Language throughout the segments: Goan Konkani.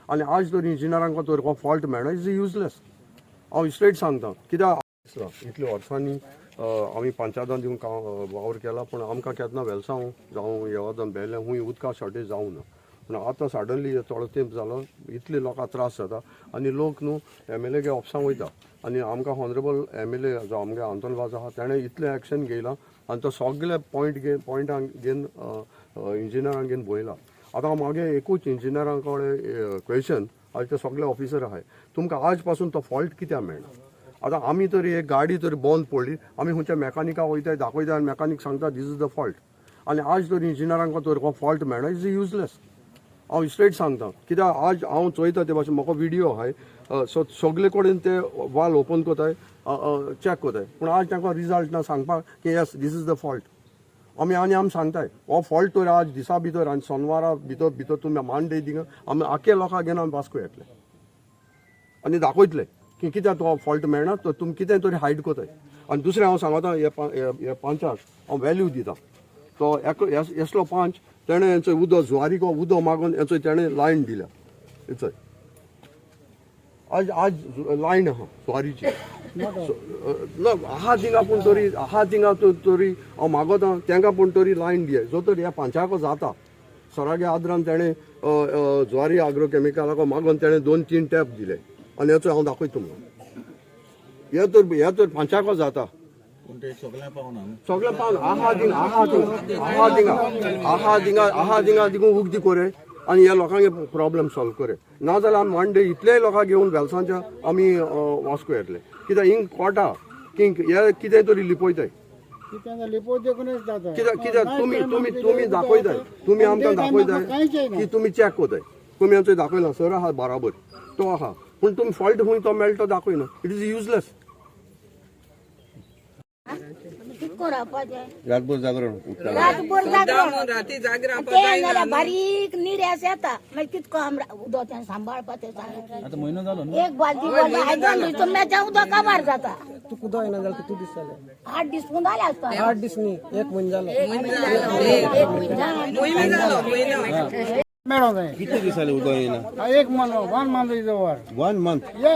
आनी आज तर इंजिनियरांक तर हो फॉल्ट मेळना, is useless. हांव स्ट्रेट सांगता, कित्याक दिसलां इतल्या वर्सांनी आमी पंचायतान दिवन काम वावर केला, पूण आमकां केन्ना वेलसांव जावं येवजण बेलें खूंय उदका शॉर्टेज जावं ना. पूण आतां सडनली थोडो तेंप जालो, इतले लोकांक त्रास जाता आनी लोक न्हू एमएलए ऑफिसांक वयता. आनी आमकां ऑनरेबल एमएलए जो आमगे आंतोन वाज आहा, तेणें इतलें एक्शन घेयलां आनी तो सगळे पॉयंट घेवन, पॉयंटांक घेवन, इंजिनियरांक घेवन भोयला. आतां मागे एकूच इंजिनियरां कडेन क्वेशन. आज ते सगळे ऑफिसर आहाय, तुमकां आज पासून तो फॉल्ट कित्याक मेळना? आतां आमी तरी एक गाडी तरी बंद पडली, आमी खंयच्या मेकानिका वयताय, दाखयता आनी मेकानीक सांगता, "This is the fault." आनी आज तर इंजिनियरांक तर हो फॉल्ट मेळना, is useless. हांव स्ट्रेट सांगता, कित्याक आज हांव चोयता ते भाशेन म्हाका विडियो आहाय. सो सगळे कडेन ते वाल ओपन कोताय, चॅक कोताय, पूण आज तांकां रिजल्ट ना सांगपाक की yes, this is the fault. आमी आनी आमी सांगताय, हो फॉल्ट तर आज दिसा भितर आनी सोनवारा भितर भितर तुमी मांडे थिंगा आमी आख्खे लोकांक घेवन आमी वास्को येतले आनी दाखयतले की कित्याक तो फॉल्ट मेळना, तो तुमी कितें तरी हायड कोताय. आनी दुसरें हांव सांगता, हे पंचाक हांव वॅल्यू दिता. तो एसलो पंच, तेणें हेंचो उदक, जुवारीको उदक मागून हेचो तेणें लायन दिल्या. हेचो आज आज लायन आहा जुवारीची ना आहा थिंगा, पूण तरी आहा थिंगा तरी हांव मागोता तांकां, पूण तरी लायन दिया जो तर ह्या पंचाको जाता. सरागे आदरान तेणें जुवारी आग्रो केमिकलाक मागून तेणें दोन तीन टॅप दिले आनी हेचो हांव दाखयता तुमकां. हे तर पंचाको जाता. पूण ते सगळ्यांक पावना न्हू. सगळें पावन आहा थिंगा, आहा थिंगा, आहा थिंगा, आहा थिंगा, आहा थिंगा. थिंगा उगती कोरे आनी ह्या लोकांक प्रॉब्लेम सॉल्व करे. नाजाल्यार आमी मांडे इतलेय लोकांक घेवन वेलसांच्या आमी वास्को येतले, कित्याक हिंग कोटा की हे कितें तरी लिपयताय. कितें लिपोत देखूनच जाता. कित्याक कित्याक तुमी तुमी तुमी दाखयताय, तुमी आमकां दाखयताय की तुमी चॅक कोताय. तुमी आमचो दाखयला सर आहा बराबर तो आहा, पूण तुमी फॉल्ट खंय तो मेळटा तो दाखयना. It is useless. कित करपाचें? रातभर जागरण उदका. रातभर जागरण. राती जागरण. ते जाल्यार बारीक निऱ्यास येता, मागीर कितको आम उदक तें सांबाळपाचें सांग? आतां म्हयनो जालो न्हू. एक बालदी भरली आयदन धुयता, मेच्या उदक काबार जाता. तुका उदक येना जाल्यार कितू दीस जाले? 8 दीस पूण जाले आसता. 8 दीस न्ही, एक म्हयनो जालो. म्हयनो जालो, म्हयनो. मेळोंक जाय. कितले दीस जाले उदक येना? एक month, one month is over. One month? या.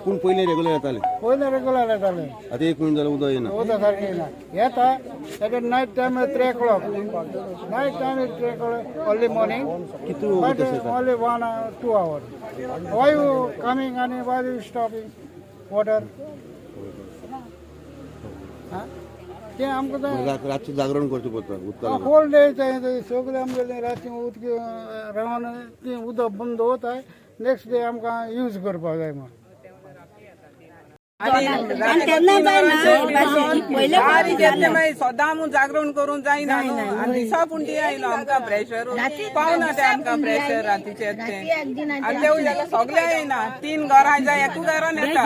पूण पयलीं रेगुलर येताले? पयलीं रेगुलर येताले. आतां एक म्हयनो जालो उदक येना. उदक सारकें येना. येता तेजे night time 3 o'clock, night time is 3 o'clock, early morning. कितू? But only 1, 2 hour. Why you coming आनी why you stopping water? तें आमकां जाय. रातचें जागरण करचें पडटा उदका. होल डे ते सगळे आमगेले राती उदक रावन ती उदक बंद दवरताय, नेक्स्ट डे आमकां यूज करपाक जाय म्हण. बारीक येतले, मागीर सदां म्हूण जागरण करून जायना न्हू. आनी दिसा पूण ती आयलो आमकां प्रेशर पावना ते आमकां प्रेशर रातीचे ते. आनी ते जाल्यार सगळे येयना. तीन घरां जाय, एकू घरान येता.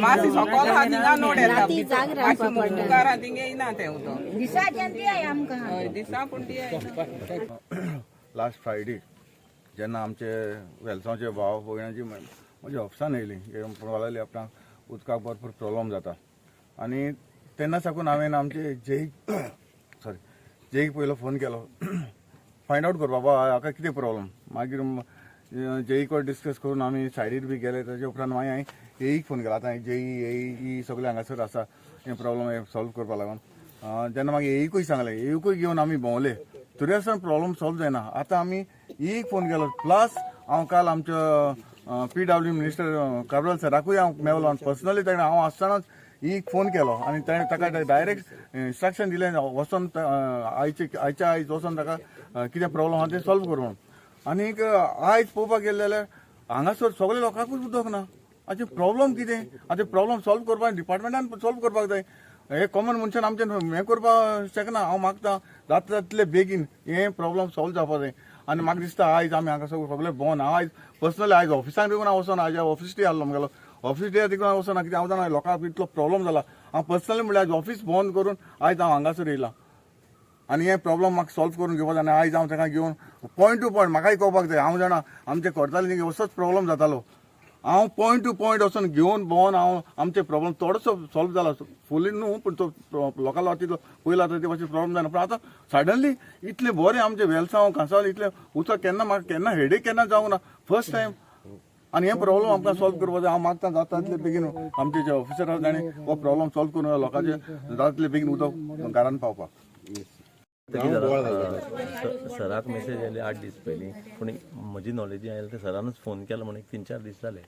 मातशी सकल आहा थिंगा नोड येता, मातशी मुखार आहा थिंगा येयना तें उदक. दिसाच्यान ती आहे आमकां. हय, दिसा पूण ती येयना. लास्ट फ्रायडे जेन्ना आमचे वेलसांवचे भाव भयणाची म्हज्या ऑफिसान येयली, म्हणपाक लागली आपणाक उदकाक भरपूर प्रॉब्लम जाता. आनी तेन्ना साकून हांवें आमचे जेईक, सॉरी, जेईक पयलो फोन केलो, फायंड आवट कर बाबा हाका कितें प्रॉब्लम. मागीर जेई कडेन डिस्कस करून आमी सायडीर बी गेले. ताजे उपरांत मागीर हांवें एईक फोन केलो. आतां जेई, एई ई सगळे हांगासर आसा हें प्रॉब्लम सॉल्व करपा लागून. जेन्ना मागीर एईकूय सांगलें, एईकूय घेवन आमी भोंवले, तरी आसतना प्रॉब्लम सॉल्व जायना. आतां आमी ईक फोन केलो. प्लस हांव काल आमच्या पीडब्ल्यू मिनिस्टर काब्राल सराकूय हांव मेवलो पर्सनली. ताणें हांव आसतनाच ईक फोन केलो आनी ताणें ताका डायरेक्ट इन्स्ट्रक्शन दिलें, वचोन आयचे आयच्या आयज वचोन ताका कितें प्रॉब्लम आहा तें सॉल्व कर म्हणून. आनीक आयज पळोवपाक गेले जाल्यार हांगासर सगळे लोकांकूच उदक ना. आतां प्रॉब्लम कितें? आतां प्रॉब्लम सॉल्व करपाक डिपार्टमेंटान सॉल्व करपाक जाय. हे कॉमन मनशान आमच्यान हें करपाक शकना. हांव मागता, जाता जातले बेगीन हें प्रॉब्लम सॉल्व जावपा जाय. आनी म्हाका दिसता आयज आमी हांगा सगळे भोंवन, हांव आयज पर्सनली आयज ऑफिसान देखून हांव वचोना. आयज ऑफिस डे आसलो म्हगेलो, ऑफिस डे देखून हांव वचोना, कित्याक हांव जाणा लोकांक इतलो प्रॉब्लम जाला. हांव पर्सनली म्हणल्यार आयज ऑफिस बंद करून आयज हांव हांगासर येयला आनी हे प्रॉब्लम म्हाका सॉल्व करून घेवपाक जाय. आनी आयज हांव ताका घेवन पॉयंट टू पॉयंट म्हाकाय कळपाक जाय. हांव जाणा आमचे करताले असोच प्रॉब्लम जातालो. हांव पॉयंट टू पॉयंट वचून घेवन भोंवन हांव आमचे प्रॉब्लम थोडोसो सॉल्व जाला. फुली न्हू, पूण तो लोकां तितलो पयलो आतां ते भाशेन प्रॉब्लम जायना. पूण आतां सडनली इतलें बरें आमचें वेलसांव कांसावले इतलें उदक केन्ना म्हाका केन्ना हेडेक केन्ना जावंक ना, फर्स्ट टायम. आनी हे प्रॉब्लम आमकां सॉल्व करपाक जाय. हांव मागता जाता तितले बेगीन आमचे जे ऑफिसर आसा ताणें हो प्रॉब्लम सॉल्व करून लोकांचे जाता तितले बेगीन उदक घरान पावपाक. सराक मेसेज आयली 8 दीस पयलीं, पूण म्हजी नॉलेजी आयली ते सरानूच फोन केलो म्हण एक 3-4 दीस जाले.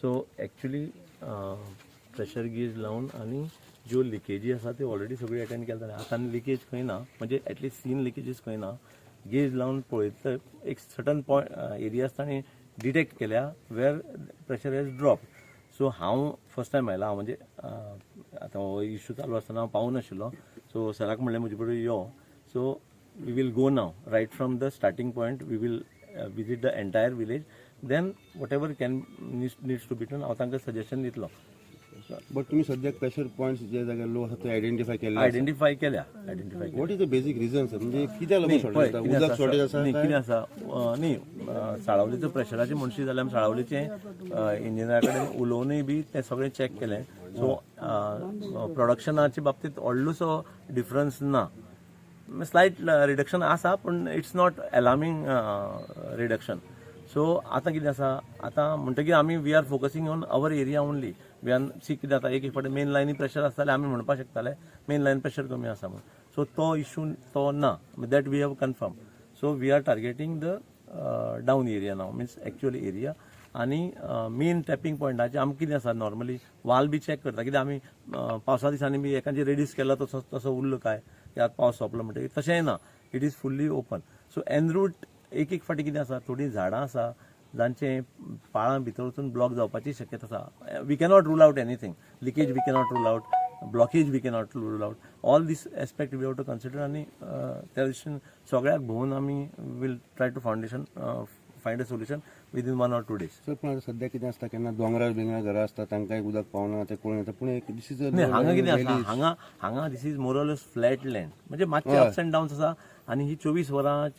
सो एक्चुली प्रेशर गेज लावन आनी ज्यो लिकेजी आसा त्यो ऑलरेडी सगळ्यो एटेंड केल्या जाल्यार आतां लिकेज खंय ना, म्हणजे एटलिस्ट सीन लिकेजीस खंय ना. गेज लावन पळयतले, एक सर्टन पॉयंट एरियाज ताणें डिटेक्ट केल्या where pressure has drop. So हांव फर्स्ट टायम आयला. हांव म्हणजे आतां हो इशू चालू आसतना हांव पावूं नाशिल्लो. सो सराक म्हणलें, म्हजे बरोबर यो. So we will go now right from the starting point, we will visit the entire village, then whatever can needs to be done, हांव तांकां सजेशन दितलो. बट तुम्ही सध्याक प्रेशर पॉयंट्स जे जाग्यार लो आसा ते आयडेंटिफाय केल्ले? आयडेंटिफाय केल्या, identify. What is the basic reason sir? म्हणजे कित्याक लागून न्ही, शॉर्टेज पळय आसा? कितें उदक आसा, शॉर्टेज आसा न्ही काय? कितें आसा, न्ही, साळावलीचो प्रेशराचें म्हणशी जाल्यार आमी साळावलीचें इंजिनियरा कडेन उलोवनूय बी तें सगळें चॅक केलें. सो प्रोडक्शनाचे बाबतींत व्हडलोसो डिफरन्स ना. स्लायट रिडक्शन आसा, पूण it's not alarming reduction. So आतां कितें आसा, आतां म्हणटकीर आमी we are focusing on our area only. We are see कितें जाता, एक एक फावटी मेन लायनी प्रेशर आसतालें, आमी म्हणपाक शकताले मेन लायन प्रेशर कमी आसा म्हणून. सो तो इशू तो ना, that we have confirm. So we are targeting the down area now, means actual area. आनी मेन टॅपिंग पॉयंटाचे आमकां कितें आसा, नॉर्मली वाल बी चॅक करता. कित्याक आमी पावसा दिसांनी बी एकांचे रेडीस केला, तसो तसो उरलो काय की आतां पावस सोंपलो म्हणटकीर, तशेंय ना. It is fully open. So en route एक एक फावटी कितें आसा, थोडीं झाडां आसा जांचे पाळां भितर वचून ब्लॉक जावपाची शक्यता आसा. We cannot rule out anything. Leakage we cannot rule out, blockage we cannot rule out. All this aspect we have to consider. आनी त्या दृश्टीन सगळ्याक भोंवून आमी will try to foundation find a solution within 1 or 2 days. Sir, पण आता सध्या कितें आसता, केन्ना दोंगरार बिंगरार घरां आसता, तांकां एक उदक पावना, ते कोण येता, पूण एक दीस is न्ही, हांगा कितें आसा, हांगा हांगा this is more or less flat land, म्हणजे मातशे अप्स अँड डाउन्स आसा. आनी ही 24 वरां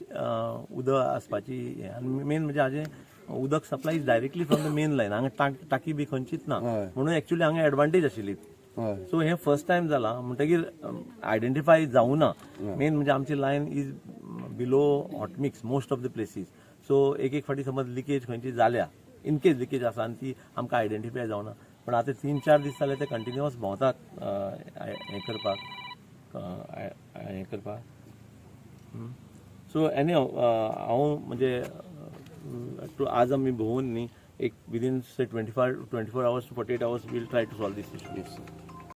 उदक आसपाची हें. आनी मेन म्हणजे हाजें उदक supply is directly from the main line. हांगा टाकी बी खंयचीच ना, म्हणून एक्चुअली हांगा एडवांटेज आशिल्ली. सो हें फर्स्ट टायम जाला म्हणटगीर आयडेंटिफाय जावना. मेन म्हणजे आमची line is below hot mix most of the places. So एक एक फावटी समज लिकेज खंयची जाल्या, इन केस लिकेज आसा आनी ती आमकां आयडेंटिफाय जावना, पण आतां 3-4 दीस जाले ते कंटिन्युअस भोंवतात हें करपाक. सो एनी हांव म्हणजे आज आमी भोंवून न्ही एक within say 24 hours to 48 hours we'll try to solve this issue.